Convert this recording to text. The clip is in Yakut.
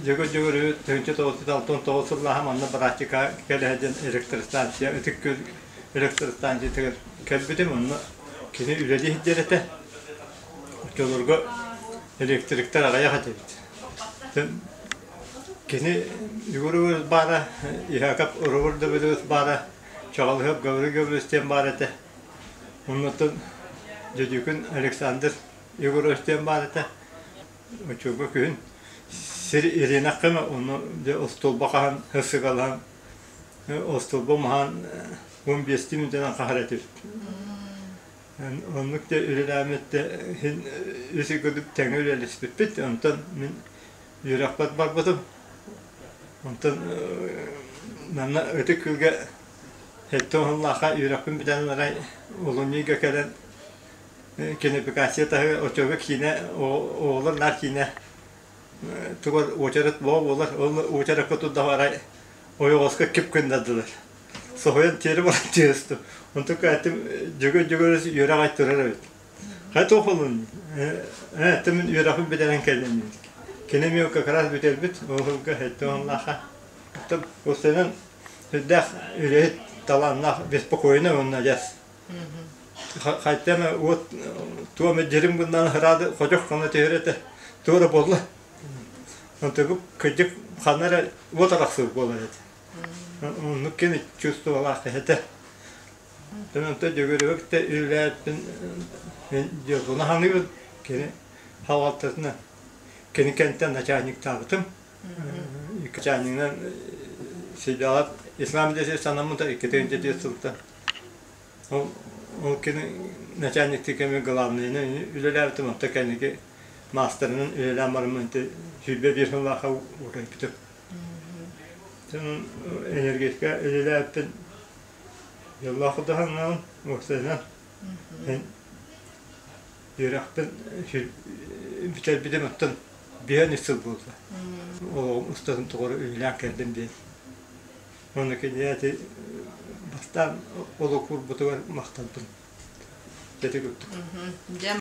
Дьөгүр Дьөгүрү 1969 сыллааҕы манна быраактыка кэлэ сылдьан электростанция Ытык Күөл электростанциятыгар кэлбитим. Онно кини үлэлии сылдьар этэ. Оччолорго электриктэр аҕыйах этибит. Кини Егор Егорович баара, Иһаакап Роберт Давыдович баара, Чаҕылыһап Гаврил Гаврилович диэн баар этэ. Оннуттан Дьөдьүкүн Александр Егорович диэн баар этэ. Оччолорго күһүн сир ириэнэххэ онно дьэ остуолба хаһан сыгалаан остуолба маһан 15 мүнүүтэнэн хаһар этибит. Оннук да үлэлээммит да иһин үс курдук тэҥэ үлэлэспиппит. Онтон мин үөрэхпэр барбытым. Онтон манна Ытык Күөлгэ сэттэ уһуннаахха үөрэхпин бүтэн арай олунньуга кэлэн кинопикация таһыгар оччолорго киинэ оҕолор наар киинэ тугар уочарат боо буолар. Ол уочаракка турдах арай ойоҕоско кип гыннардылар. Соһуйан тиэрэ баран түһэстим. Онтон кээтим Дьөгүөр Дьөгүөрүс үөрэх ай турар эбит. Хайа туох буоллун? Ээ, мин үөрэхпин бүтэрэн кэллим диэбит. Кини эмиэ как раз бүтэрбит, ол сылга сэттэ уоннаахха. Оттон уопсайынан сүрдээх үлэһит, талааннаах, беспокойный уонна адьас. Хайта эмэ уот туох эмэ дьирим гыннаан ыраады ходьох гына түһэр этэ. Туох эрэ буолла. Онтугу кырдьык ханна эрэ уот арахсыы буолар этэ. Оннук кини чувствовалаах этэ. Онтон Дьөгүөрүбэ кытта үлэлээппин мин дьолбуна саныыбын. Кини салалтатынан кини кэнниттэн начальниктаабытым. Начальнигынан Сидалат Ислам десе санаммыта 2 сылтан. Ол, ол кини начальниктыы кэми главныйынан үлэлээбитим, онто кэнники маастарынан үлэлээн бараммын 21 сыллаахха утайбытым. Энергетика үлэлээбиппин дьоллоох курдук уопсайынан мин үөрэхпин бүтэрбитим оттон биһэн үс сыл буолла. Олоҕум устатын тухары үлэлээн кэллим диэн. Уонна кинини бастаан олох уурбутугар махтанным. Ити курдук. Дьэ.